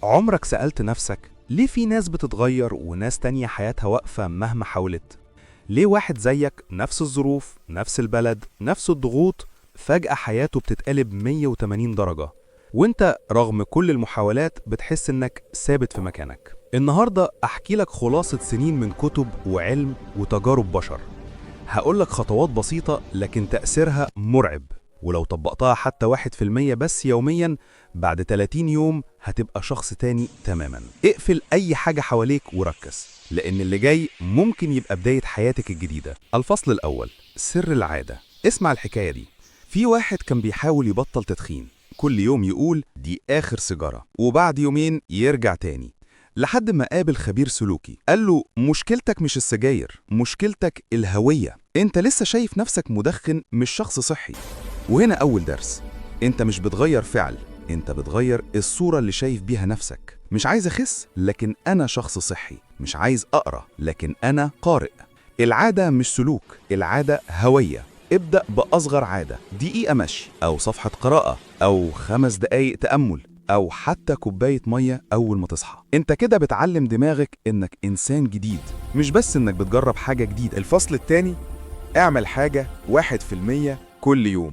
عمرك سألت نفسك ليه في ناس بتتغير وناس تانية حياتها واقفة مهما حاولت؟ ليه واحد زيك نفس الظروف، نفس البلد، نفس الضغوط، فجأة حياته بتتقلب 180 درجة، وانت رغم كل المحاولات بتحس انك ثابت في مكانك؟ النهاردة احكي لك خلاصة سنين من كتب وعلم وتجارب بشر. هقولك خطوات بسيطة لكن تأثيرها مرعب، ولو طبقتها حتى 1% بس يوميا، بعد 30 يوم هتبقى شخص تاني تماما. اقفل أي حاجة حواليك وركز، لأن اللي جاي ممكن يبقى بداية حياتك الجديدة. الفصل الأول: سر العادة. اسمع الحكاية دي. في واحد كان بيحاول يبطل تدخين، كل يوم يقول دي آخر سيجارة، وبعد يومين يرجع تاني، لحد ما قابل خبير سلوكي قال له: مشكلتك مش السجاير، مشكلتك الهوية. انت لسه شايف نفسك مدخن مش شخص صحي. وهنا أول درس: انت مش بتغير فعل، انت بتغير الصورة اللي شايف بيها نفسك. مش عايز أخس، لكن أنا شخص صحي. مش عايز أقرأ، لكن أنا قارئ. العادة مش سلوك، العادة هوية. ابدأ بأصغر عادة: دقيقة مشي، أو صفحة قراءة، أو 5 دقايق تأمل، أو حتى كوباية مية أول ما تصحى. أنت كده بتعلم دماغك إنك إنسان جديد، مش بس إنك بتجرب حاجة جديدة. الفصل الثاني: اعمل حاجة 1% كل يوم.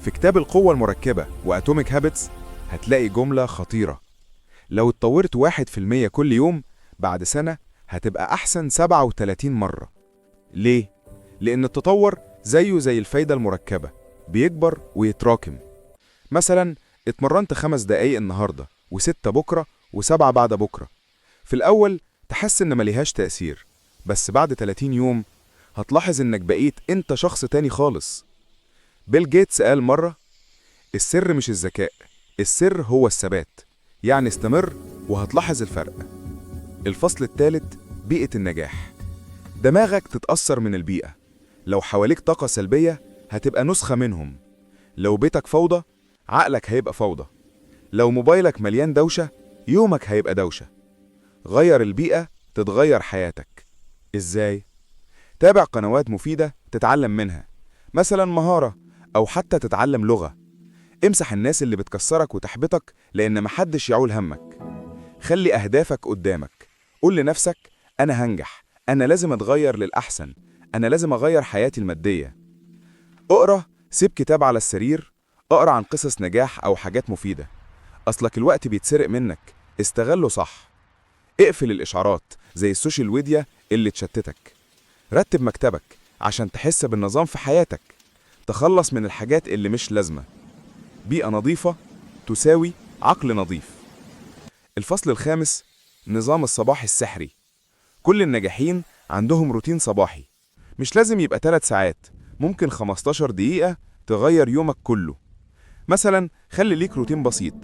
في كتاب القوة المركبة و Atomic Habits هتلاقي جملة خطيرة: لو اتطورت 1% كل يوم، بعد سنة هتبقى أحسن 37 مرة. ليه؟ لأن التطور زيه زي الفايدة المركبة، بيكبر ويتراكم. مثلا اتمرنت 5 دقايق النهاردة، و6 بكرة، و7 بعد بكرة. في الأول تحس إن مليهاش تأثير، بس بعد 30 يوم هتلاحظ إنك بقيت أنت شخص تاني خالص. بيل جيتس قال مرة: السر مش الذكاء، السر هو الثبات. يعني استمر وهتلاحظ الفرق. الفصل الثالث: بيئة النجاح. دماغك تتأثر من البيئة. لو حواليك طاقة سلبية هتبقى نسخة منهم. لو بيتك فوضى، عقلك هيبقى فوضى. لو موبايلك مليان دوشة، يومك هيبقى دوشة. غير البيئة تتغير حياتك. إزاي؟ تابع قنوات مفيدة تتعلم منها، مثلا مهارة أو حتى تتعلم لغة. امسح الناس اللي بتكسرك وتحبطك، لأن محدش يعول همك. خلي أهدافك قدامك. قول لنفسك: أنا هنجح، أنا لازم أتغير للأحسن، أنا لازم أغير حياتي المادية. اقرأ، سيب كتاب على السرير، اقرأ عن قصص نجاح أو حاجات مفيدة. أصلك الوقت بيتسرق منك، استغله صح. اقفل الإشعارات زي ال social media اللي تشتتك. رتب مكتبك عشان تحس بالنظام في حياتك. تخلص من الحاجات اللي مش لازمة. بيئة نظيفة تساوي عقل نظيف. الفصل الخامس: نظام الصباح السحري. كل الناجحين عندهم روتين صباحي. مش لازم يبقى 3 ساعات، ممكن 15 دقيقة تغير يومك كله. مثلا خلي ليك روتين بسيط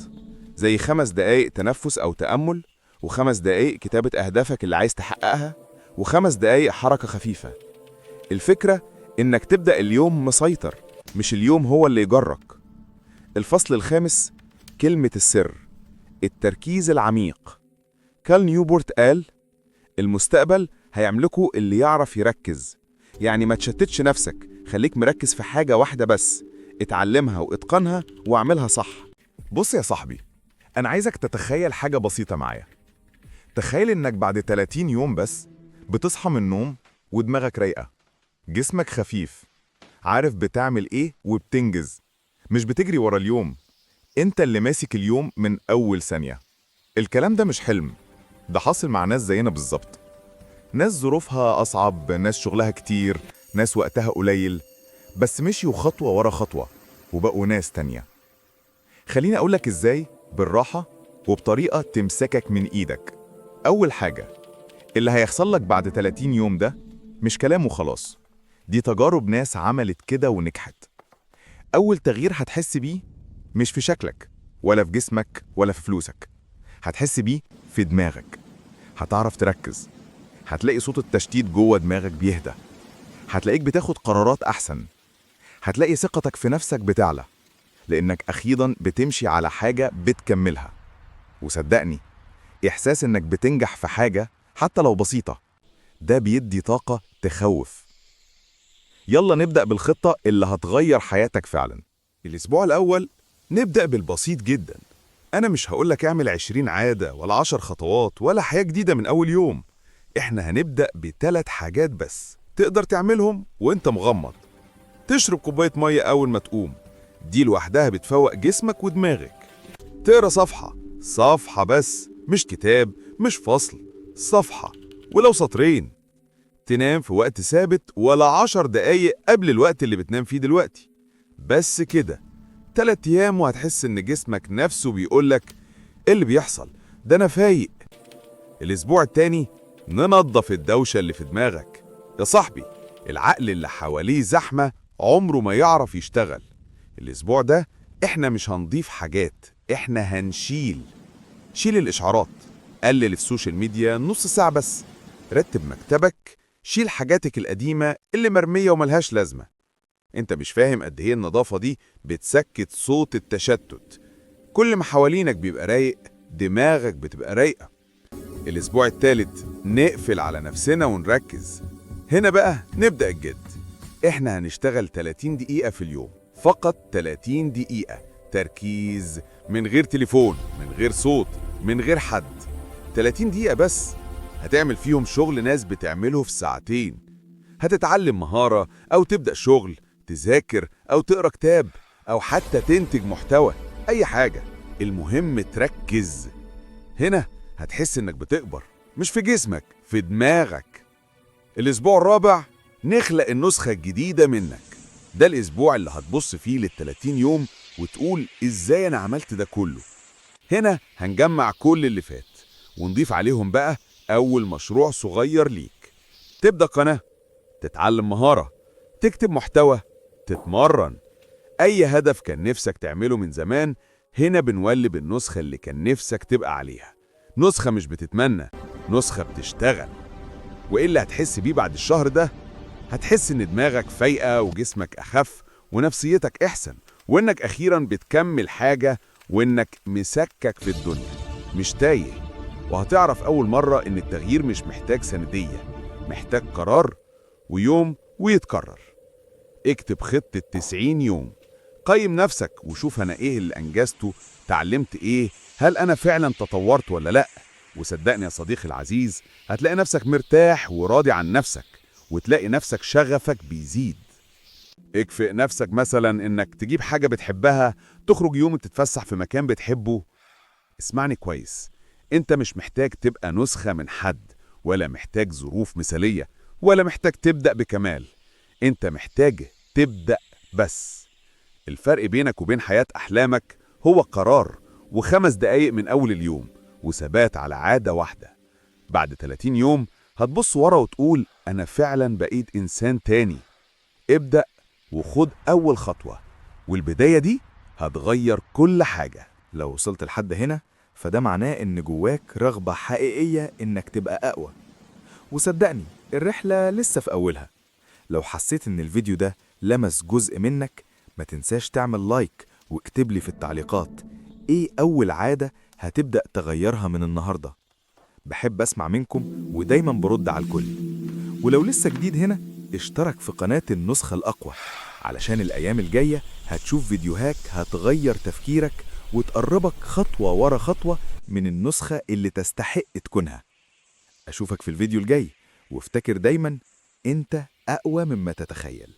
زي 5 دقايق تنفس أو تأمل، و5 دقايق كتابة أهدافك اللي عايز تحققها، و5 دقايق حركة خفيفة. الفكرة إنك تبدأ اليوم مسيطر، مش اليوم هو اللي يجرك. الفصل الخامس: كلمة السر، التركيز العميق. كال نيوبورت قال: المستقبل هيملكه اللي يعرف يركز. يعني ما تشتتش نفسك، خليك مركز في حاجة واحدة بس، اتعلمها واتقنها واعملها صح. بص يا صاحبي، أنا عايزك تتخيل حاجة بسيطة معايا. تخيل إنك بعد 30 يوم بس بتصحى من النوم ودماغك رايقة، جسمك خفيف، عارف بتعمل إيه وبتنجز. مش بتجري ورا اليوم، أنت اللي ماسك اليوم من أول ثانية. الكلام ده مش حلم، ده حاصل مع ناس زينا بالظبط، ناس ظروفها أصعب، ناس شغلها كتير، ناس وقتها قليل، بس مشيوا خطوة ورا خطوة وبقوا ناس تانية. خليني أقولك إزاي بالراحة وبطريقة تمسكك من إيدك. أول حاجة، اللي هيحصل لك بعد 30 يوم ده مش كلام وخلاص، دي تجارب ناس عملت كده ونجحت. أول تغيير هتحس بيه مش في شكلك ولا في جسمك ولا في فلوسك، هتحس بيه في دماغك. هتعرف تركز، هتلاقي صوت التشتيت جوه دماغك بيهدى، هتلاقيك بتاخد قرارات أحسن، هتلاقي ثقتك في نفسك بتعلى، لأنك أخيرا بتمشي على حاجة بتكملها. وصدقني، إحساس إنك بتنجح في حاجة حتى لو بسيطة، ده بيدي طاقة تخوف. يلا نبدأ بالخطة اللي هتغير حياتك فعلا. الأسبوع الأول نبدأ بالبسيط جدا. أنا مش هقولك اعمل 20 عادة ولا 10 خطوات ولا حياة جديدة من أول يوم. إحنا هنبدأ ب3 حاجات بس تقدر تعملهم وإنت مغمض. تشرب كوباية مية أول ما تقوم، دي لوحدها بتفوق جسمك ودماغك. تقرأ صفحة، صفحة بس، مش كتاب، مش فصل، صفحة، ولو سطرين. تنام في وقت ثابت ولا 10 دقايق قبل الوقت اللي بتنام فيه دلوقتي. بس كده 3 أيام وهتحس إن جسمك نفسه بيقولك إيه اللي بيحصل ده، أنا فايق. الأسبوع التاني ننظف الدوشة اللي في دماغك. يا صاحبي، العقل اللي حواليه زحمة عمره ما يعرف يشتغل. الأسبوع ده إحنا مش هنضيف حاجات، إحنا هنشيل. شيل الإشعارات، قلل ال social media نص ساعة بس، رتب مكتبك، شيل حاجاتك القديمة اللي مرمية وملهاش لازمة. انت مش فاهم قد ايه النظافة دي بتسكت صوت التشتت. كل ما حوالينك بيبقى رايق، دماغك بتبقى رايقة. الأسبوع الثالث نقفل على نفسنا ونركز. هنا بقى نبدأ الجد. احنا هنشتغل 30 دقيقة في اليوم، فقط 30 دقيقة تركيز، من غير تليفون، من غير صوت، من غير حد. 30 دقيقة بس هتعمل فيهم شغل ناس بتعمله في ساعتين. هتتعلم مهارة أو تبدأ شغل، تذاكر أو تقرأ كتاب، أو حتى تنتج محتوى، أي حاجة، المهم تركز. هنا هتحس إنك بتكبر، مش في جسمك، في دماغك. الأسبوع الرابع نخلق النسخة الجديدة منك. ده الأسبوع اللي هتبص فيه لل30 يوم وتقول إزاي أنا عملت ده كله. هنا هنجمع كل اللي فات ونضيف عليهم بقى أول مشروع صغير ليك. تبدأ قناة، تتعلم مهارة، تكتب محتوى، تتمرن، أي هدف كان نفسك تعمله من زمان. هنا بنولد النسخة اللي كان نفسك تبقى عليها. نسخة مش بتتمنى، نسخة بتشتغل. وإيه اللي هتحس بيه بعد الشهر ده؟ هتحس إن دماغك فايقة وجسمك أخف ونفسيتك أحسن، وإنك أخيراً بتكمل حاجة، وإنك مسكك في الدنيا مش تايه. وهتعرف أول مرة إن التغيير مش محتاج سندية، محتاج قرار ويوم ويتكرر. اكتب خطة 90 يوم، قيم نفسك وشوف أنا إيه اللي أنجزته، تعلمت إيه، هل أنا فعلا تطورت ولا لأ. وصدقني يا صديقي العزيز، هتلاقي نفسك مرتاح وراضي عن نفسك، وتلاقي نفسك شغفك بيزيد. اكفئ نفسك مثلا إنك تجيب حاجة بتحبها، تخرج يوم تتفسح في مكان بتحبه. اسمعني كويس، انت مش محتاج تبقى نسخة من حد، ولا محتاج ظروف مثالية، ولا محتاج تبدأ بكمال. انت محتاج تبدأ بس. الفرق بينك وبين حياة أحلامك هو قرار و5 دقايق من أول اليوم، وثبات على عادة واحدة. بعد 30 يوم هتبص ورا وتقول أنا فعلا بقيت إنسان تاني. ابدأ وخد أول خطوة، والبداية دي هتغير كل حاجة. لو وصلت لحد هنا فده معناه إن جواك رغبة حقيقية إنك تبقى أقوى. وصدقني الرحلة لسه في أولها. لو حسيت إن الفيديو ده لمس جزء منك، ما تنساش تعمل like واكتب لي في التعليقات إيه أول عادة هتبدأ تغيرها من النهاردة. بحب أسمع منكم ودايما برد على الكل. ولو لسه جديد هنا اشترك في قناة النسخة الأقوى، علشان الأيام الجاية هتشوف فيديوهات هتغير تفكيرك وتقربك خطوة ورا خطوة من النسخة اللي تستحق تكونها. أشوفك في الفيديو الجاي، وافتكر دايما أنت أقوى مما تتخيل.